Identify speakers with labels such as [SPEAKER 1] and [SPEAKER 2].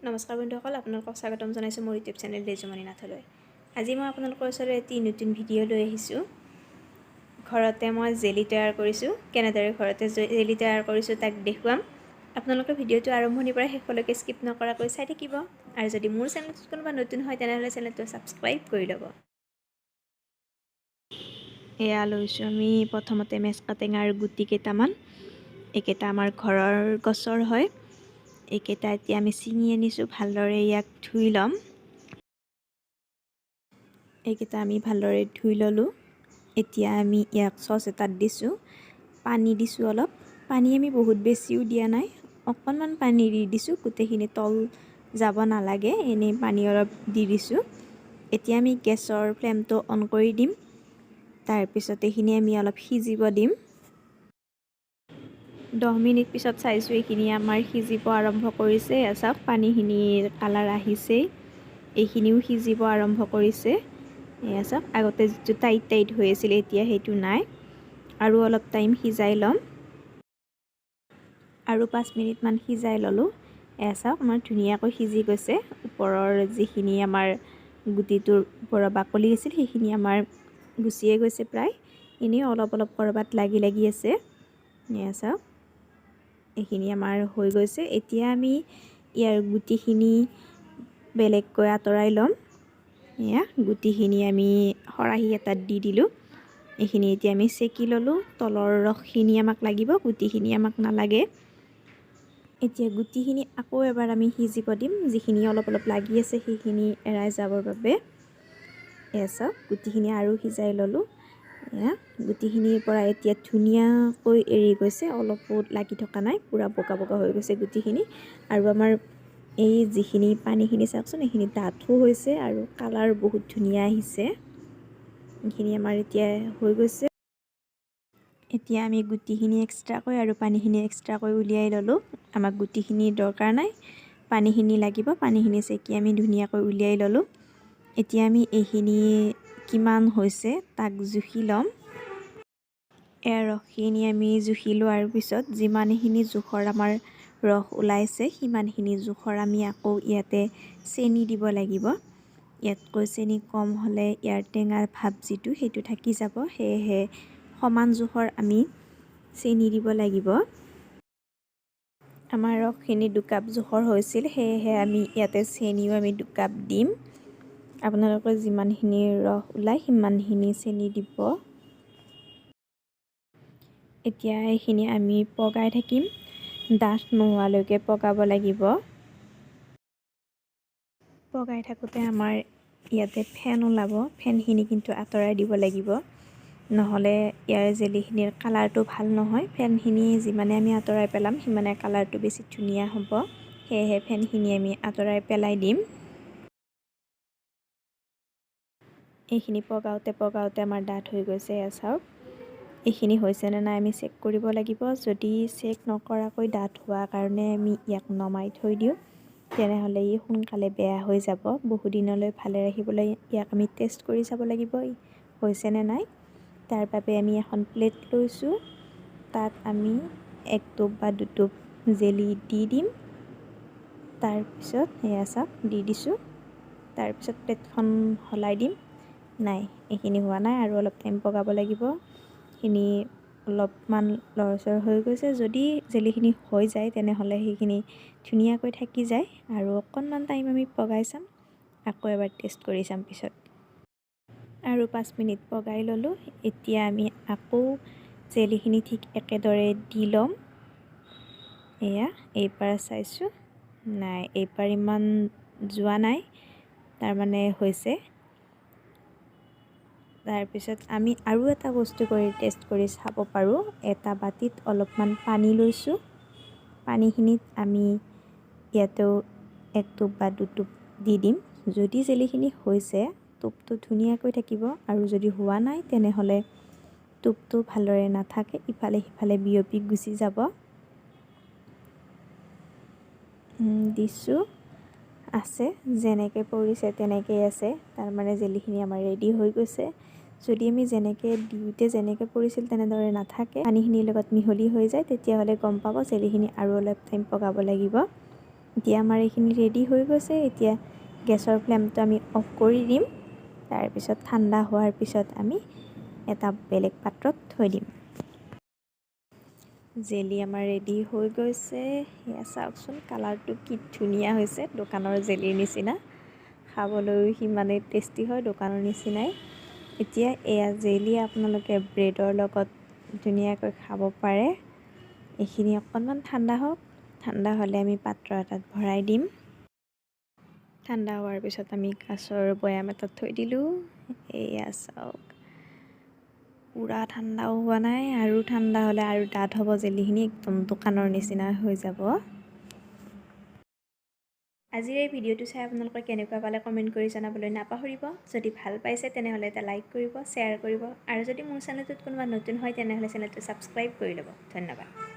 [SPEAKER 1] নমস্কাৰ বন্ধুসকল, আপোনালোকক স্বাগতম জনাইছোঁ মোৰ ইউটিউব চেনেল ৰেজুমণি নাথলৈ। আজি মই আপোনালোকৰ ওচৰলৈ এটি নতুন ভিডিঅ' লৈ আহিছোঁ। ঘৰতে মই জেলি তৈয়াৰ কৰিছোঁ। কেনেদৰে ঘৰতে জেলি তৈয়াৰ কৰিছোঁ, তাক দেখুৱাম। আপোনালোকে ভিডিঅ'টো আৰম্ভণিৰ পৰা শেষলৈকে স্কিপ নকৰাকৈ চাই থাকিব আৰু যদি মোৰ চেনেলটোত কোনোবা নতুন হয়, তেনেহ'লে চেনেলটো ছাবস্ক্ৰাইব কৰি ল'ব। এয়া লৈছোঁ আমি প্ৰথমতে মেচকা টেঙাৰ গুটি কেইটামান। এইকেইটা আমাৰ ঘৰৰ গছৰ হয়। এইকেইটা এতিয়া আমি ছিঙি আনিছোঁ। ভালদৰে ইয়াক ধুই ল'ম। এইকেইটা আমি ভালদৰে ধুই ল'লোঁ। এতিয়া আমি ইয়াক চচ এটাত দিছোঁ, পানী দিছোঁ অলপ। পানী আমি বহুত বেছিও দিয়া নাই, অকণমান পানী দি দিছোঁ। গোটেইখিনি তল যাব নালাগে, এনেই পানী অলপ দি দিছোঁ। এতিয়া আমি গেছৰ ফ্লেমটো অন কৰি দিম। তাৰপিছত এইখিনি আমি অলপ সিজিব দিম। 10 মিনিট পিছত চাইছোঁ, এইখিনি আমাৰ সিজিব আৰম্ভ কৰিছে। এয়া চাওক, পানীখিনিৰ কালাৰ আহিছেই। এইখিনিও সিজিব আৰম্ভ কৰিছে। এয়া চাওক, আগতে যিটো টাইট টাইট হৈ আছিলে, এতিয়া সেইটো নাই। আৰু অলপ টাইম সিজাই ল'ম। আৰু 5 মিনিটমান সিজাই ল'লোঁ। এয়া চাওক, আমাৰ ধুনীয়াকৈ সিজি গৈছে। ওপৰৰ যিখিনি আমাৰ গুটিটোৰ ওপৰৰ বাকলি আছিল, সেইখিনি আমাৰ গুচিয়ে গৈছে প্ৰায়। এনেই অলপ অলপ ক'ৰবাত লাগি লাগি আছে। এয়া চাওক, এইখিনি আমাৰ হৈ গৈছে। এতিয়া আমি ইয়াৰ গুটিখিনি বেলেগকৈ আঁতৰাই ল'ম। এয়া গুটিখিনি আমি খৰাহী এটাত দি দিলোঁ। এইখিনি এতিয়া আমি চেকি ল'লোঁ। তলৰ ৰসখিনি আমাক লাগিব, গুটিখিনি আমাক নালাগে। এতিয়া গুটিখিনি আকৌ এবাৰ আমি সিজিব দিম, যিখিনি অলপ অলপ লাগি আছে সেইখিনি এৰাই যাবৰ বাবে। এয়া চাওক, গুটিখিনি আৰু সিজাই ল'লোঁ। এয়া গুটিখিনিৰ পৰা এতিয়া ধুনীয়াকৈ এৰি গৈছে, অলপো লাগি থকা নাই। পূৰা বগা বগা হৈ গৈছে গুটিখিনি। আৰু আমাৰ এই যিখিনি পানীখিনি চাওকচোন, এইখিনি ডাঠো হৈছে আৰু কালাৰ বহুত ধুনীয়া আহিছে। এইখিনি আমাৰ এতিয়া হৈ গৈছে। এতিয়া আমি গুটিখিনি এক্সট্ৰাকৈ আৰু পানীখিনি এক্সট্ৰাকৈ উলিয়াই ল'লোঁ। আমাক গুটিখিনি দৰকাৰ নাই, পানীখিনি লাগিব। পানীখিনি চেকি আমি ধুনীয়াকৈ উলিয়াই ল'লোঁ। এতিয়া আমি এইখিনি কিমান হৈছে তাক জুখি ল'ম। ইয়াৰ ৰসখিনি আমি জুখি লোৱাৰ পিছত যিমানখিনি জোখৰ আমাৰ ৰস ওলাইছে, সিমানখিনি জোখৰ আমি আকৌ ইয়াতে চেনি দিব লাগিব। ইয়াতকৈ চেনি কম হ'লে ইয়াৰ টেঙাৰ ভাৱ যিটো, সেইটো থাকি যাব। সেয়েহে সমান জোখৰ আমি চেনি দিব লাগিব। আমাৰ ৰসখিনি 2 কাপ জোখৰ হৈছিল, সেয়েহে আমি ইয়াতে চেনিও আমি 2 কাপ দিম। আপোনালোকৰ যিমানখিনি ৰস ওলায়, সিমানখিনি চেনি দিব। এতিয়া এইখিনি আমি পগাই থাকিম। ডাঠ নোহোৱালৈকে পগাব লাগিব। পগাই থাকোঁতে আমাৰ ইয়াতে ফেন ওলাব। ফেনখিনি কিন্তু আঁতৰাই দিব লাগিব, নহ'লে ইয়াৰ জেলিখিনিৰ কালাৰটো ভাল নহয়। ফেনখিনি যিমানে আমি আঁতৰাই পেলাম, সিমানে কালাৰটো বেছি ধুনীয়া হ'ব। সেয়েহে ফেনখিনি আমি আঁতৰাই পেলাই দিম। এইখিনি পগাওঁতে পগাওঁতে আমাৰ ডাঠ হৈ গৈছে। এয়া চাওক, এইখিনি হৈছেনে নাই আমি চেক কৰিব লাগিব। যদি চেক নকৰাকৈ ডাঠ হোৱাৰ কাৰণে আমি ইয়াক নমাই থৈ দিওঁ, তেনেহ'লে ই সোনকালে বেয়া হৈ যাব। বহুদিনলৈ ভালে ৰাখিবলৈ ইয়াক আমি টেষ্ট কৰি চাব লাগিব হৈছেনে নাই। তাৰ বাবে আমি এখন প্লেট লৈছোঁ। তাত আমি এক টোপ বা দুটোপ জেলি দি দিম। তাৰপিছত এয়া চাওক, দি দিছোঁ। তাৰপিছত প্লেটখন সলাই দিম। নাই, এইখিনি হোৱা নাই, আৰু অলপ টাইম পগাব লাগিব। এইখিনি অলপমান লৰচৰ হৈ গৈছে। যদি জেলিখিনি হৈ যায়, তেনেহ'লে সেইখিনি ধুনীয়াকৈ থাকি যায়। আৰু অকণমান টাইম আমি পগাই চাম, আকৌ এবাৰ টেষ্ট কৰি চাম পিছত। আৰু 5 মিনিট পগাই ল'লোঁ। এতিয়া আমি আকৌ জেলিখিনি ঠিক একেদৰে দি ল'ম। এয়া এইবাৰ চাইছোঁ, নাই, এইবাৰ ইমান যোৱা নাই, তাৰমানে হৈছে। তাৰপিছত আমি আৰু এটা বস্তু কৰি টেষ্ট কৰি চাব পাৰোঁ। এটা বাতিত অলপমান পানী লৈছোঁ। পানীখিনিত আমি ইয়াতেও এক টোপ বা দুটোপ দি দিম। যদি জেলিখিনি হৈছে, টোপটো ধুনীয়াকৈ থাকিব আৰু যদি হোৱা নাই, তেনেহ'লে টোপটো ভালদৰে নাথাকে, ইফালে সিফালে বিয়পি গুচি যাব। দিছোঁ, আছে, যেনেকৈ পৰিছে তেনেকেই আছে। তাৰমানে জেলিখিনি আমাৰ ৰেডি হৈ গৈছে। যদি আমি যেনেকৈ দিওঁতে যেনেকৈ পৰিছিল তেনেদৰে নাথাকে, পানীখিনিৰ লগত মিহলি হৈ যায়, তেতিয়াহ'লে গম পাব জেলিখিনি আৰু অলপ টাইম পগাব লাগিব। এতিয়া আমাৰ এইখিনি ৰেডি হৈ গৈছে। এতিয়া গেছৰ ফ্লেমটো আমি অফ কৰি দিম। তাৰপিছত ঠাণ্ডা হোৱাৰ পিছত আমি এটা বেলেগ পাত্ৰত থৈ দিম। জেলি আমাৰ ৰেডি হৈ গৈছে। এয়া চাওকচোন, কালাৰটো কি ধুনীয়া হৈছে, দোকানৰ জেলিৰ নিচিনা। খাবলৈও সিমানেই টেষ্টি হয়, দোকানৰ নিচিনাই। এতিয়া এয়া জেলি আপোনালোকে ব্ৰেডৰ লগত ধুনীয়াকৈ খাব পাৰে। এইখিনি অকণমান ঠাণ্ডা হওক। ঠাণ্ডা হ'লে আমি পাত্ৰ এটাত ভৰাই দিম। ঠাণ্ডা হোৱাৰ পিছত আমি কাঁচৰ বৈয়াম এটাত থৈ দিলোঁ। এয়া চাওক, পূৰা ঠাণ্ডাও হোৱা নাই। আৰু ঠাণ্ডা হ'লে আৰু ডাঠ হ'ব জেলিখিনি, একদম দোকানৰ নিচিনা হৈ যাব। আজিৰ এই ভিডিঅ'টো চাই আপোনালোকে কেনেকুৱা পালে কমেণ্ট কৰি জনাবলৈ নাপাহৰিব। যদি ভাল পাইছে, তেনেহ'লে এটা লাইক কৰিব, শ্বেয়াৰ কৰিব আৰু যদি মোৰ চেনেলটোত কোনোবা নতুন হয়, তেনেহ'লে চেনেলটো ছাবস্ক্ৰাইব কৰি ল'ব। ধন্যবাদ।